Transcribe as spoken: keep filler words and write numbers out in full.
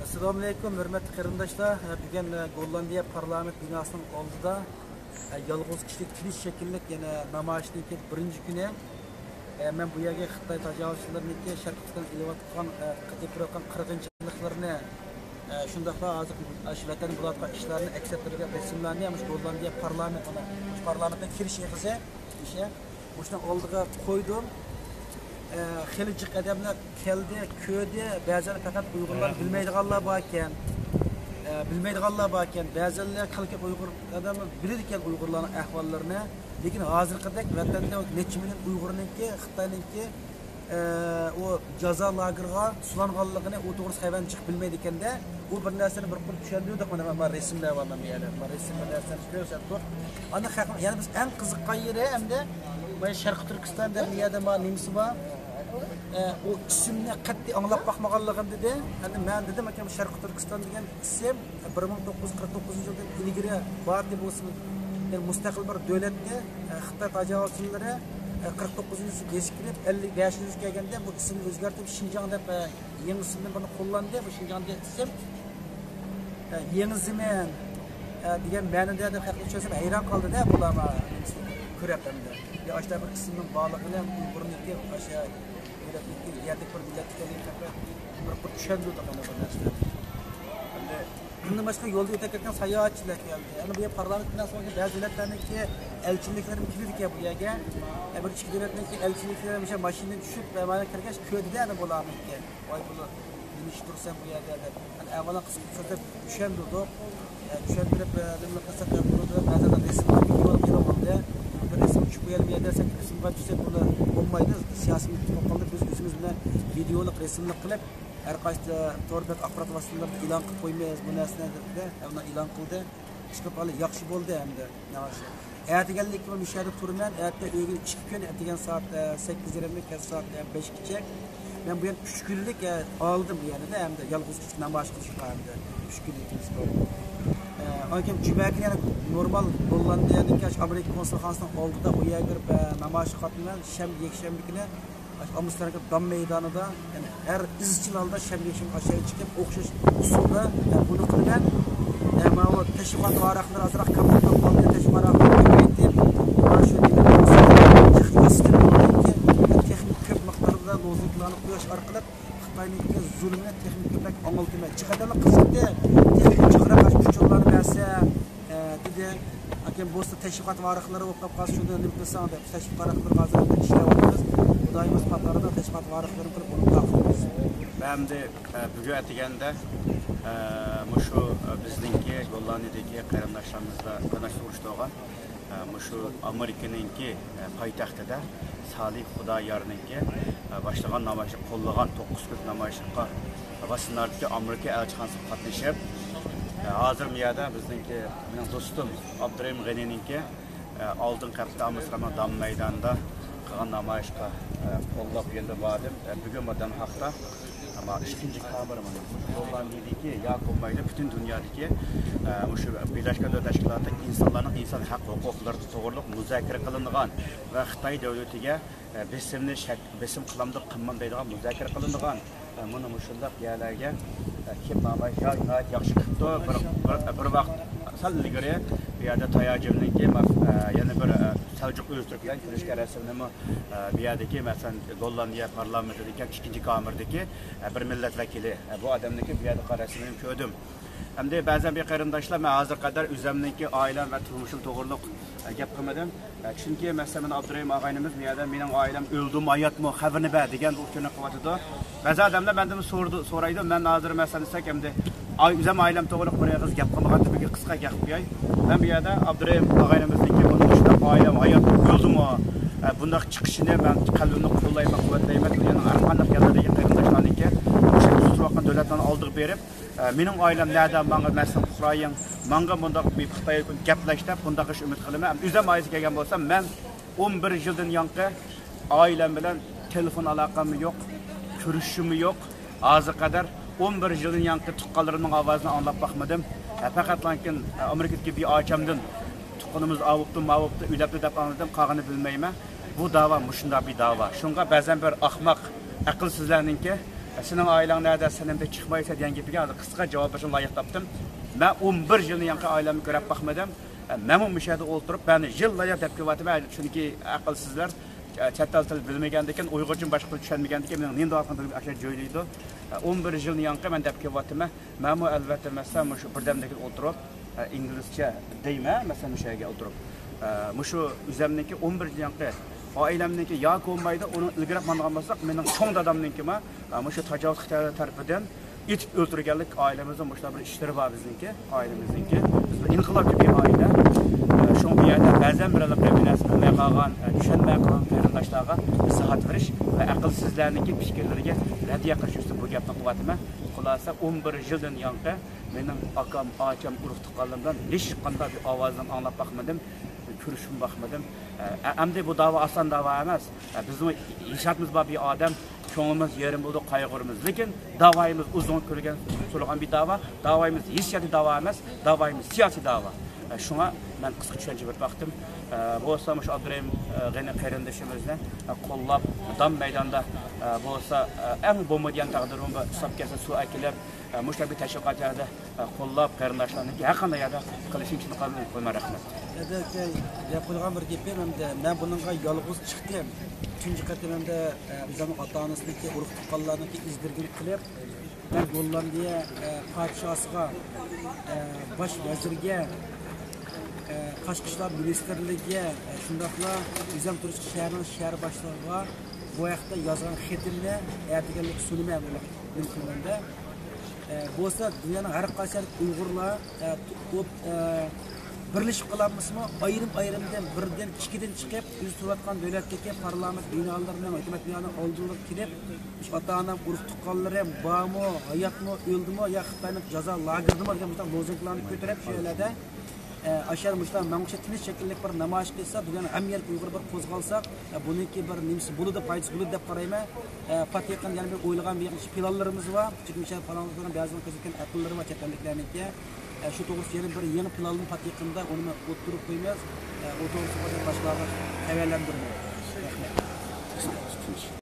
ئەسسالامۇئەلەيكۇم، ھۆرمەتلىك قېرىنداشلار. بۈگۈن گوللاندىيە پارلامېنت بىناسىنىڭ ئالدىدا يالغۇز كىشىلىك تىنچ شەكىللىك يەنە نامايىشنىڭكى بىرىنچى كۈنى. مەن بۇ يەرگە خىتاي تاجاۋۇزچىلىرىنىڭكى شەرقىي تۈركىستان ئېلىۋاتقان، ئېلىپ بېرىۋاتقان قىرغىنچىلىقلىرىنى، شۇنداقلا ھازىر شۇ ۋەتەندە بولۇۋاتقان ئىشلارنى ئەكس ئەتتۈرگەن رەسىملەرنى مۇشۇ گوللاندىيە پارلامېنت، مۇشۇ پارلامېنتنىڭ كىرىش ئېغىزى، مۇشۇنىڭ ئالدىغا قويدۇم. ئە، خېلى جىق ئادەملەر كەلدى، كۆردى. بەزىلەر پەقەت ئۇيغۇرلارنى بىلمەيدىغانلار بار ئىكەن. ئە، بىلمەيدىغانلار بار ئىكەن. بەزىلەر كالكە ئۇيغۇر ئادەملەر بىلىدىكەن ئۇيغۇرلارنىڭ ئەھۋاللىرىنى. لېكىن ھازىرقىدەك ۋەتەندە نەچچە مىليون ئۇيغۇرنىڭكى، خىتاينىڭكى، ئە، ئۇ جازا لاگېرىغا سولانغانلىقىنى، ئۇ توغرىسىدا خەۋەرنى جىق بىلمەيدىكەندە، ئۇ بىر نەرسىنى بىر قۇر چۈشەندۈردۇق. مانا، مانا رەسىملەر بار، مانا بۇ يەردە. مانا رەسىم بىر نەرسىنى كۆرسەتتۇق. ئاندىن خەق، يەنە بىز ئەڭ قىزىققان يېرى ئەمدى، مانا شەرقىي تۈركىستان دەپ بۇ يەردە مانا نېمىسى بار. ئە، ئۇ ئىسىمنى قەتئىي ئاڭلاپ باقمىغانلىقىم دېدى. ئەمدى مەن دېدىم، ئاكام، شەرقىي تۈركىستان دېگەن ئىسىم بىر مىڭ توققۇز يۈز قىرىق توققۇزىنچى يىلدىن ئىلگىرى بار ئىدى، بولسا يەنە مۇستەقىل بىر دۆلەتتى. ئە، خىتاي تاجاۋۇزچىلىرى، ئە، قىرىق توققۇزىنچى يىلى بېسىپ كىرىپ، ئەللىك بەشىنچى يىلى كەلگەندە بۇ ئىسىمنى ئۆزگەرتىپ، شىنجاڭ دەپ، ئە، يېڭى ئىسىمنى بۇنى قوللاندى. بۇ شىنجاڭ دېگەن ئىسىم، ئە، يېڭى زېمىن، ئە، دېگەن مەنىدە دەپ خەققە چۈشەنسەم ھەيران قالدى-دە، بۇلار ما-، كۆرۈپ ئەمدى. يا ئاشۇنداق بىر ئىسىمنىڭ بارلىقىنى ئۇيغۇرنىڭكى، ئاشۇ مىللەتنىڭكى، يەردىكى بىر مىللەتكەنلىكى ھەققىدە بىر، بىر چۈشەندۈردۇق ئەنە بۇ نەرسىلەرنى. ئەمدى ئۇندىن باشقا يولدا ئۆتۈپ كەتكەن ساياھەتچىلەر كەلدى. ئەنە بۇ يەر پارلامېنتتىن سوڭ بەزى دۆلەتلەرنىڭكى ئەلچىلىكلىرىمۇ كېلىدىكەن بۇ يەرگە. ئە، بىر ئىككى دۆلەتنىڭكى ئەلچىلىكلىرى مۇشۇ ماشىنىدىن چۈشۈپ، ئە، مانا كىرگەچ كۆردى-دە ئەنە بۇلارنىڭكى. ۋاي، بۇلار نېمە ئىش تۇرسەن بۇ يەردە دەپ. ئەنە ئەۋۋالان قىسقا سۆزلەپ چۈشەندۈردۇق. ئە، چۈشەندۈرۈپ، ئە، نېمە قىلساق، ئە، بۇنى بىر بەزىدە رەسىملەر ۋىدېو قىلىپ بولدى. بىر رەسىم چۈشۈپ قويالمىدى دېسەك، رەسىمگە چۈشسەك بۇنى بولمايدۇ. سىياسىي قالدى. بىز ئۆزىمىز بىلەن ۋىدېولۇق، رەسىملىك قىلىپ، ھەر قايسى تور بەت ئاخبارات ۋاسىتىلىرىدا ئېلان قىلىپ قويىمىز بۇ نەرسىنى دېدى. ئەمما ئېلان قىلدى. ئىشقىلىپ ھالى ياخشى بولدى ئەمدى. ئەتىگەنلىككە مۇشۇ يەردە تۇرىمەن. ئەتە ئۆيگە ئىككى كۈن، ئەتىگەن سائەت، ئە، سەككىز يېرىمدىن كەچ سائەت، ئە، بەشكىچە. مەن بۇ يەردە ئۈچ كۈنلۈك، ئە، ئالدىم بۇ يەردە ئەمدى يالغۇز كىشىلىك نامايىش قىلىشقا ئەمدى ئۈچ كۈنلۈك نېمىسى بار. ئە، ئاندىن كېيىن جۈمە كۈنى يەنە نورمال گوللاندىيەنىڭكى ئاشۇ ئامېرىكا كونسۇلخانىسىنىڭ ئالدىدا ئۇ يەرگە بېرىپ، ئە، نامايىشقا قاتنىشىمەن. شەنبە، يەكشەنبە كۈنى ئاشۇ ئامستېردامدىكى دام مەيدانىدا، يەنى ھەر ئىزچىل ھالدا شەنبە، يەكشەنبە ئاشۇ يەرگە چىقىپ، ئوخشاش ئۇسۇلدا، ئە، بۇنى قىلىمەن. ئە، ماۋۇ تەشۋىقات ۋارىقلىرى ئازراق كامپيۇتېر قالدى، تەشۋىقات ۋارىقلىرى كۆپەيتىپ، مانا شۇ نېمىنى تېخنىك كۆپ مىقداردا لوزۇنكىلارنى قويۇش ئارقىلىق خىتاينىڭكى زۇلۇمىنى تېخىمۇ كۆپرەك ئاڭلىتىمەن. جىق ئادەملەر قىزىقتى، تېخىمۇ جىقراق ئاشۇ ئۇچۇرلارنى بەرسە، ئە، دېدى. ئاكام بولسا تەشۋىقات ۋارىقلىرى بولۇپ قالسا شۇنى نېمە قىلساڭ دەپ، تەشۋىقات ۋارىقلىرىغا ھازىر ئىشلەۋاتىمىز. خۇدايىمىز قاتارىدا تەشۋىقات ۋارىقلىرىنى قىلىپ ئۇنى تارقىتىمىز. ئەمدى، ئە، بۈگۈن ئەتىگەندە، ئە، مۇشۇ، ئە، بىزنىڭكى گوللاندىيەدىكى قېرىنداشلىرىمىزدا، قېرىنداشلار ئۇرۇشتۇرغان، ئە، مۇشۇ ئامېرىكىنىڭكى، ئە، پايتەختىدە سالىھ خۇدايارنىڭكى، ئە، باشلىغان نامايىشى، قوللىغان توققۇز كۈنلۈك نامايىشقا ۋاشىنگتوندىكى ئامېرىكا ئەلچىخانىسىغا قاتنىشىپ، ئە، ھازىر بۇ يەردە بىزنىڭكى، مېنىڭ دوستۇم ئابدۇرېھىم غېنىنىڭكى، ئە، ئالدىنقى ھەپتە ئامستېردامدا دام مەيدانىدا قىلغان نامايىشقا، ئە، قوللاپ يەنە باردىم. ئە، بۈگۈن مۇ دەنھاكتا، ئەمما ئىككىنچى كامېرا مانا. گوللاندىيەدىكى ياكى بولمايدۇ، پۈتۈن دۇنيادىكى، ئە، مۇشۇ بىرلەشكەن دۆلەتلەر تەشكىلاتى ئىنسانلارنىڭ ئىنسان ھەق ھوقۇقلىرى توغرۇلۇق مۇزاكىرە قىلىنغان ۋە خىتاي دۆلىتىگە، ئە، بېسىمنى شەك-، بېسىم قىلامدۇ، قىلمامدۇ دەيدىغان مۇزاكىرە قىلىنغان، ئە، مانا مۇشۇنداق يەرلەرگە، ئە، كېلىپ نامايىش ناھايىتى ياخشى قىپتۇ. بىر، بىر، بىر ۋاقىت سەل ئىلگىرى بۇ يەردە تاياجىمنىڭكى، ئە، يەنە بىر، ئە، سەلجۇق ئۆزتۈرك بىلەن كۆرۈشكەن رەسىمنىمۇ، ئە، بۇ يەردىكى، مەسىلەن، گوللاندىيە پارلامېنتىدىكى ئىككىنچى كامېردىكى، ئە، بىر مىللەت ۋەكىلى، ئە، بۇ ئادەمنىڭكى بۇ يەردە قىلغان رەسىمىنى كۆردۈم. ئەمدى بەزەن بىر قېرىنداشلار، مەن ھازىر قەدەر ئۆزەمنىڭكى ئائىلەم ۋە تۇرمۇشۇم توغرۇلۇق، ئە، گەپ قىلمىدىم. ئە، چۈنكى، مەسىلەن، مانا ئابدۇرېھىم ئاغىنىمىز بۇ يەردە مېنىڭ ئائىلەم ئۆلدىمۇ، ھاياتمۇ، خەۋىرىنى بەر دېگەن بۇ ئۇچۇرنى قىلىۋاتىدۇ. بەزى ئادەملەر مەندىن سورىدى، سورايدۇ، مەن ھازىر، مەسىلەن، دېسەك، ئەمدى ئاي-، ئۆزەم ئائىلەم توغرۇلۇق بىر ئېغىز گەپ قىلمىغانتىم، بۈگۈن قىسقا گەپ قىلىپ قوياي. مەن بۇ يەردە ئابدۇرېھىم ئاغىنىمىزنىڭكى مۇنداق ئائىلەم ھاياتمۇ، ئۆلدىمۇ، ئە، بۇنداق چىقىشىنى مەن قەلبىمنى قوللايمەن، قۇۋۋەتلەيمەن. دۇنيانىڭ ھەر قانداق يەرلەردىكى قېرىنداشلارنىڭكى مۇشۇ تۇتۇۋاتقان دۆلەتلەرنىڭ ئالدىغا بېرىپ، ئە، مېنىڭ ئائىلەم نەدە، ماڭا مەسىلەن، ئۇقرايىڭ، ماڭا مۇنداق بىر خىتاي گەپلەش دەپ، بۇنداق ئىش ئۈمىد قىلىمەن. ئۆزۈم ئائىلىسىگە كەلگەن بولسام، مەن ئون بىر يىلدىن يانقى ئائىلەم بىلەن تېلېفون ئالاقەممۇ يوق، كۆرۈشۈشۈممۇ يوق. ھازىر قەدەر ئون بىر يىلدىن يانقى تۇغقانلىرىمنىڭ ئاۋازىنى ئاڭلاپ باقمىدىم. ئە، پەقەتلانكىن، ئە، ئامېرىكىدىكى بىر ئاچامدىن تۇغقىنىمىز ئاۋۇپتۇ، ماۋۇپتۇ، ئۆلەپتۇ دەپ ئاڭلىدىم، قالغىنىنى بىلمەيمەن. بۇ داۋا مۇشۇنداق بىر داۋا. شۇڭا بەزەن بىر ئاخماق، ئەقىلسىزلەرنىڭكى، «سېنىڭ ئائىلەڭ نەدە، سەن نېمىدە چىقمايسەن؟» دېگەن گېپىگە ھازىر قىسقا جاۋاب بېرىشنى لايىق تاپتىم. مەن ئون بىر يىلنى ياقى ئائىلەمنى كۆرۈپ باقمىدىم. مەنمۇ مۇشۇ يەردە ئولتۇرۇپ، مەن يىللار دەپ كېلىۋاتىمەن، چۈنكى ئەقىلسىزلەر چەت ئەل تىلى بىلمىگەندىكىن، ئۇيغۇرچىنى باشقا تىل چۈشەنمىگەندىكىن، مېنىڭ نېمە دەۋاتقىنىمنى بىلمەي ئاشۇ يەردە جۆيلەيدۇ. ئون بىر يىلنى ياقى مەن دەپ كېلىۋاتىمەن. مەنمۇ ئەلۋەتتە، مەسىلەن، مۇشۇ بىردەمدىكىن ئولتۇرۇپ، ئە، ئىنگلىزچە دەيمەن، مەسىلەن، مۇشۇ يەرگە ئولتۇرۇپ. ئە، مۇشۇ ئۆزەمنىڭكى ئون بىر يىل ياقى ئائىلەمنىڭكى ياكى بولمايدۇ، ئۇنىڭ ئىلگىرىلەپ ماڭغان بولساق، مېنىڭ چوڭ دادامنىڭكىمۇ، ئە، مۇشۇ تاجاۋۇز خىتايلار تەرىپىدىن ئېتىپ ئۆلتۈرگەنلىك ئائىلىمىزنىڭ مۇشۇنداق بىر ئىشلىرى بار بىزنىڭكى، ئائىلىمىزنىڭكى. بىز بىر ئىنقىلابچى بىر ئائىلە. ئە، شۇڭا بۇ يەردە بەزەن بىر بىر نەرسە بىلمەي قالغان، ئە، چۈشەنمەي قالغان قېرىنداشلارغا ئىزاھات بېرىش ۋە ئەقىلسىزلەرنىڭكى پىكىرلىرىگە رەددىيە قىلىش ئۈچۈن بۇ گەپنى قىلىۋاتىمەن. خۇلاسە، ئون بىر يىلدىن ياقى مېنىڭ ئاكام، ئاچام، ئۇرۇق تۇغقانلىرىمدىن ھېچقانداق بىر ئاۋازنى ئاڭلاپ باقمىدىم، كۆرۈشۈپ باقمىدىم. ئە، ئەمدى بۇ داۋا ئاسان داۋا ئەمەس. ئە، بىزمۇ ھېسسىياتىمىز بار بىر ئادەم، كۆڭلىمىز يېرىم بولىدۇ، قايغۇرىمىز. لېكىن داۋايىمىز ئۇزۇن كۆرگەن، سورىغان بىر داۋا. داۋايىمىز ھېسسىياتىي داۋا ئەمەس، داۋايىمىز سىياسىي داۋا. ئە، شۇڭا مەن قىسقا چۈشەنچە بېرىپ باقتىم. ئە، بولسا مۇشۇ ئابدۇرېھىم، ئە، غېنى قېرىندىشىمىزنى، ئە، قوللاپ، دام مەيداندا، ئە، بولسا، ئە، ئەڭ بولمىدىغان تەقدىرىمۇ بىر ئىسراپ كەلسە سۇ ئەكېلىپ، ئە، مۇشۇنداق بىر تەشۋىقات يەردە، ئە، قوللاپ، قېرىنداشلارنىڭكى ھەر قانداق يەردە قىلىشىنى چىن قەلبىمدىن قويىمەن. رەھمەت. ئەدەكەي، گەپ قىلغان بىر گېپىم ئەمدى، مەن بۇنىڭغا يالغۇز چىقتىم. تۇنجى قېتىم ئەمدى، ئە، ئۆزۈمنىڭ ئاتا-ئانىسىنىڭكى، ئۇرۇق-تۇغقانلارنىڭكى ئىزگىرىگىلىك قىلىپ، مەن گوللاندىيە، ئە، پادىشاھىغا، ئە، باش ۋەزىرگە، ئە، تاشقى ئىشلار مىنىستىرلىكىگە، ئە، شۇنداقلا ئۆزۈم تۇرۇش شەھەرنىڭ شەھەر باشلىقىغا بۇ ھەقتە يازغان خېتىمنى ئەتىگەنلىككە سۇنىمەن، نېمە قىلىمەن دە. ئە، بولسا دۇنيانىڭ ھەر قايسى يەردىكى ئۇيغۇرلار، ئە، ئۇ، ئە، بىرلىشىپ قالالمىسىمۇ، ئايرىم-ئايرىمدىن، بىردىن، ئىككىدىن چىقىپ، ئۆزى تۇرۇۋاتقان دۆلەتتىكى پارلامېنت بىنالىرىنىڭ، ھۆكۈمەت بىنالىرىنىڭ ئالدىغا كېلىپ، ئاتا-ئانام، ئۇرۇق-تۇغقانلىرىم بارمۇ، ھاياتمۇ، ئۆلدىمۇ يا خىتاينىڭ جازا لاگېرىدىمۇ دېگەن مۇشۇنداق لوزۇنكىلارنى كۆتۈرۈپ، شۇ يەرلەردە، ئە، ئاشۇ يەردە مۇشۇنداق ماڭغۇچە تىنچ شەكىللىك بىر نامايىش قىلسا، بۇ يەنە ھەممە يەرگە ئۇيغۇر بىر قوزغالساق، ئە، بۇنىڭكى بىر نېمىسى بولىدۇ، پايدىسى بولىدۇ دەپ قارايمەن. ئە، پات يېقىن يەنە بىر ئويلىغان بىر ياخشى پىلانلىرىمىز بار. چۈنكى مۇشۇ پىلانلىرىمىز بىلەن بەزىلەرنىڭ كۆزىتىپ كەتكەن ئەقىللىرى بار چەت ئەللىكلەرنىڭكى. ئە، شۇ توغرىسىدا يەنە بىر يېڭى پىلاننى پات يېقىندا ئۇنى ئوتتۇرىغا قويىمىز. ئە، ئۇ توغرىسىدا باشقىلارغا خەۋەرلەندۈرىمىز. رەھمەت.